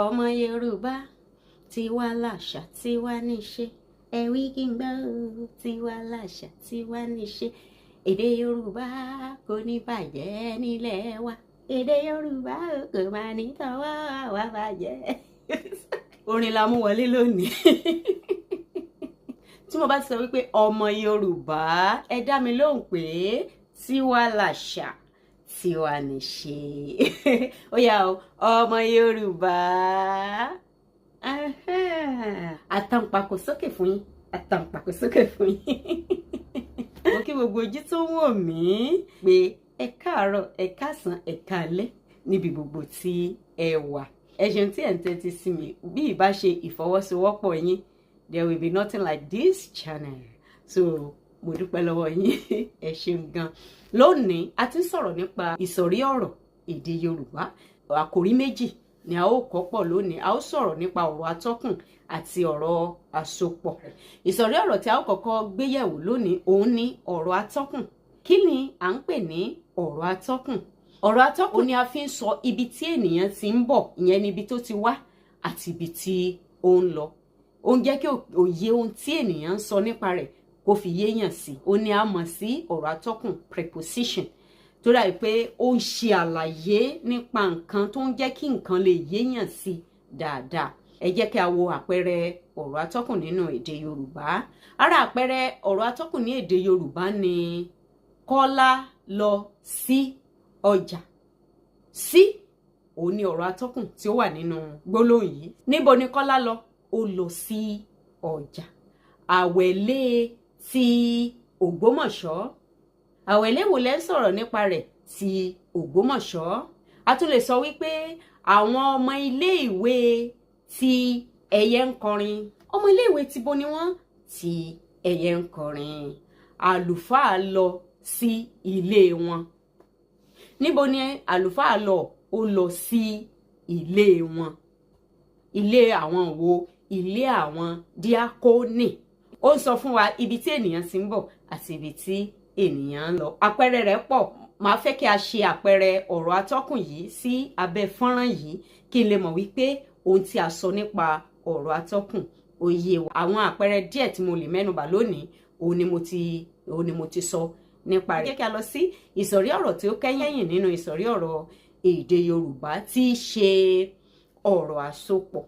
Ọmọ Yorùbá, tiwa làṣà, tiwa níṣe. Ẹ wí kí n gbọ́ o, tiwa làṣà, tiwa níṣe. Èdè Yorùbá kò ní bàjẹ́ nílẹ̀ wa. Èdè Yorùbá kò máa ní tọwọ́ àwa bàjẹ́. Orin la mú wọlé lónìí. Tí mo bá ti sọ wípé ọmọ Yorùbá, ẹ dá mi lóhùn pé tiwa làṣà, tiwa níṣe. Ó yá o, ọmọ Yorùbá, àtàǹpàkò sókè fún yín, àtàǹpàkò sókè fún yín. Mo kí gbogbo ojú tó ń wò mí pé ẹ káàárọ̀, ẹ káàsán, ẹ káalẹ́ níbi gbogbo tí ẹ wà. Ẹ ṣeun tí ẹ ń tẹ́tí sí mi. Bí ìbá ṣe ìfọwọ́sowọ́pọ̀ yín, there will be nothing like this channel, so mo dúpẹ́ lọ́wọ́ yín, ẹ ṣeun gan. Lónìí, a ti ń sọ̀rọ̀ nípa ìsọ̀rí ọ̀rọ̀ èdè Yorùbá. Àkòrí méjì ni a ó kọ́ pọ̀ lónìí. A ó sọ̀rọ̀ nípa ọ̀rọ̀ atọ́kùn àti ọ̀rọ̀ àsopọ̀. Ìsọ̀rí ọ̀rọ̀ tí a ó kọ́kọ́ gbéyẹ̀wò lónìí, òun ni ọ̀rọ̀ atọ́kùn. Kí ni à ń pè ní ọ̀rọ̀ atọ́kùn? Ọ̀rọ̀ atọ́kùn ni a fi ń sọ ibi tí ènìyàn ti ń bọ̀, ìyẹn ni ibi tó ti wá àti ibi tí ó ń lọ. Ó ń jẹ́ kí òye ohun tí ènìyàn ń sọ nípa rẹ̀ kó fi yéèyàn sí. Ó ní a mọ̀ sí ọ̀rọ̀ atọ́kùn, preposition, tó dàbí pé ó ń ṣe àlàyé nípa nǹkan tó ń jẹ́ kí nǹkan lè yéèyàn sí dáadáa. Ẹ jẹ́ kí a wo àpẹẹrẹ ọ̀rọ̀ atọ́kùn nínú èdè Yorùbá. Ara àpẹẹrẹ ọ̀rọ̀ atọ́kùn ní èdè Yorùbá ni "Kọ́lá lọ sí ọjà". Sí òun ni ọ̀rọ̀ atọ́kùn tí ó wà nínú gbólóhùn yìí. Níbo ni Kọ́lá lọ? Ó lọ sí ọjà. Àwẹ̀lé ti Ògbómọ̀ṣọ́. Àwẹ̀lé wo lẹ́ ń sọ̀rọ̀ nípa rẹ̀? Ti Ògbómọ̀ṣọ́. A tún lè sọ wípé àwọn ọmọ iléèwé ti ẹyẹ ń kọrin. Ọmọ iléèwé ti bo ni wọ́n? Ti ẹyẹ ń kọrin. Àlùfáà lọ sí ilé wọn. Níbo ni àlùfáà lọ? Ó lọ sí ilé wọn. Ilé àwọn wo? Ilé àwọn díákónì. Ó ń sọ fún wa ibi tí ènìyàn ti ń bọ̀ àti ibi tí ènìyàn ń lọ. Àpẹẹrẹ rẹ̀ pọ̀. Màá fẹ́ kí a ṣe àpẹẹrẹ ọ̀rọ̀ atọ́kùn yìí sí abẹ́ fọ́nrán yìí kí n lè mọ̀ wípé ohun tí a sọ nípa ọ̀rọ̀ atọ́kùn ó yé wa. Àwọn àpẹẹrẹ díẹ̀ tí mo lè mẹ́nubà lónìí, òun ni mo ti sọ nípa rẹ̀. Jẹ́ kí a lọ sí ìsọ̀rí ọ̀rọ̀ tí ó kẹ́yìn nínú ìsọ̀rí ọ̀rọ̀ èdè Yorùbá, tí í ṣe ọ̀rọ̀ àsopọ̀,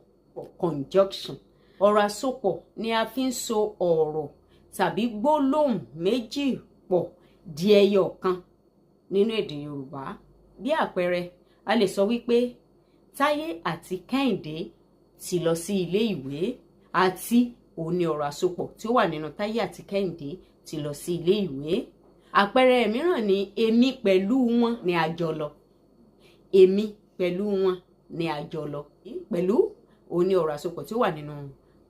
conjunction. Ọ̀rọ̀ àsopọ̀ ni a fi ń so ọ̀rọ̀ tàbí gbólóhùn méjì pọ̀ di ẹyọ kan nínú èdè Yorùbá. Bí àpẹẹrẹ, a lè sọ wípé Táyé àti Kẹ́hìndé ti lọ sí ilé ìwé. Àti, òun ni ọ̀rọ̀ àsopọ̀ tí ó wà nínú Táyé àti Kẹ́hìndé ti lọ sí ilé ìwé. Àpẹẹrẹ mìíràn ni èmi pẹ̀lú wọn ni a jọ lọ. Èmi pẹ̀lú wọn ni a jọ lọ. Pẹ̀lú, òun ni ọ̀rọ̀ àsopọ̀ tí ó wà nínú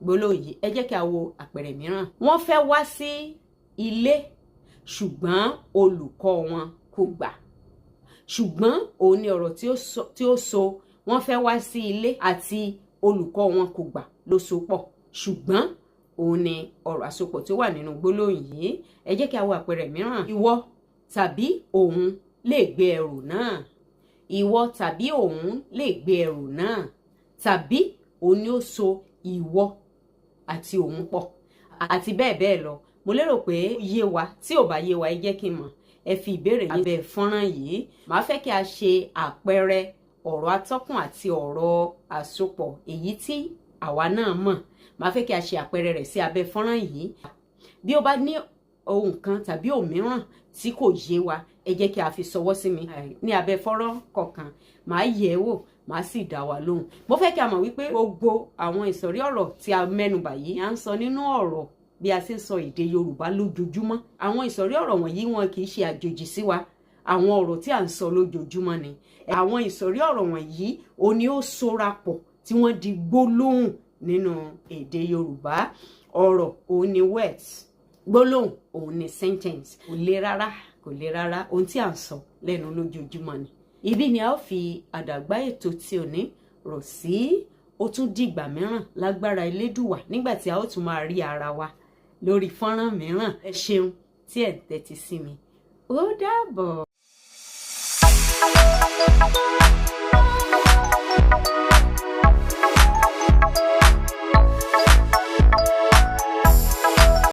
gbólóhùn yìí. Ẹ jẹ́ kí a wo àpẹẹrẹ mìíràn. Wọ́n fẹ́ wá sí ilé, ṣùgbọ́n olùkọ́ wọn kò gbà. Ṣùgbọ́n, òun ni ọ̀rọ̀ tí ó so wọ́n fẹ́ wá sí ilé àti olùkọ́ wọn kò gbà ló so pọ̀. Ṣùgbọ́n, òun ni ọ̀rọ̀ àsopọ̀ tí ó wà nínú gbólóhùn yìí. Ẹ jẹ́ kí a wo àpẹẹrẹ mìíràn. Ìwọ tàbí òun lè gbé ẹrù náà. Ìwọ tàbí òun lè gbé ẹrù náà. Tàbí, òun ni ó so ìwọ àti òun pọ̀, àti bẹ́ẹ̀ bẹ́ẹ̀ lọ. Mo lérò pé ó yé wa. Tí ò bá yé wa, ẹ jẹ́ kí n mọ̀. Ẹ fi ìbéèrè yín abẹ́ fọ́nrán yìí. Màá fẹ́ kí a ṣe àpẹẹrẹ ọ̀rọ̀ atọ́kùn àti ọ̀rọ̀ àsopọ̀ èyí tí àwa náà mọ̀. Màá fẹ́ kí a ṣe àpẹẹrẹ rẹ̀ sí abẹ́ fọ́nrán yìí. Bí ó bá ní ohun kan tàbí òmíràn tí kò yé wa, ẹ jẹ́ kí a fi ṣọwọ́ sí mi ní abẹ́ fọ́nrán kọ̀ọ̀kan. Màá yẹ̀ ẹ́ wò, màá sì dá wa lóhùn. Mo fẹ́ kí a mọ̀ wípé gbogbo àwọn ìsọ̀rí ọ̀rọ̀ tí a mẹ́nubà yìí, à ń sọ nínú ọ̀rọ̀ bí a ṣe ń sọ èdè Yorùbá lójoojúmọ́. Àwọn ìsọ̀rí ọ̀rọ̀ wọ̀nyí, wọn kì í ṣe àjòjì sí wa. Àwọn ọ̀rọ̀ tí à ń sọ lójoojúmọ́ ni. Àwọn ìsọ̀rí ọ̀rọ̀ wọ̀nyí, ó ní ó sora pọ̀ tí wọ́n di gbólóhùn nínú èdè Yorùbá. Ọ̀rọ̀, òun ni words. Gbólóhùn, òun ni sentence. Kò le rárá, kò le rárá. Ohun tí à ń sọ lẹ́nu lójoojúmọ́ ni. Ibi ni a ó fi àdàgbà ètò tí ò ní rọ̀ sí. Ó tún dìgbà mìíràn lágbára Elédùwà, nígbà tí a ó tún máa rí ara wa lórí fọ́nrán mìíràn. Ẹ ṣeun tí ẹ̀ ń tẹ́tí sí mi. Ó dàbọ̀.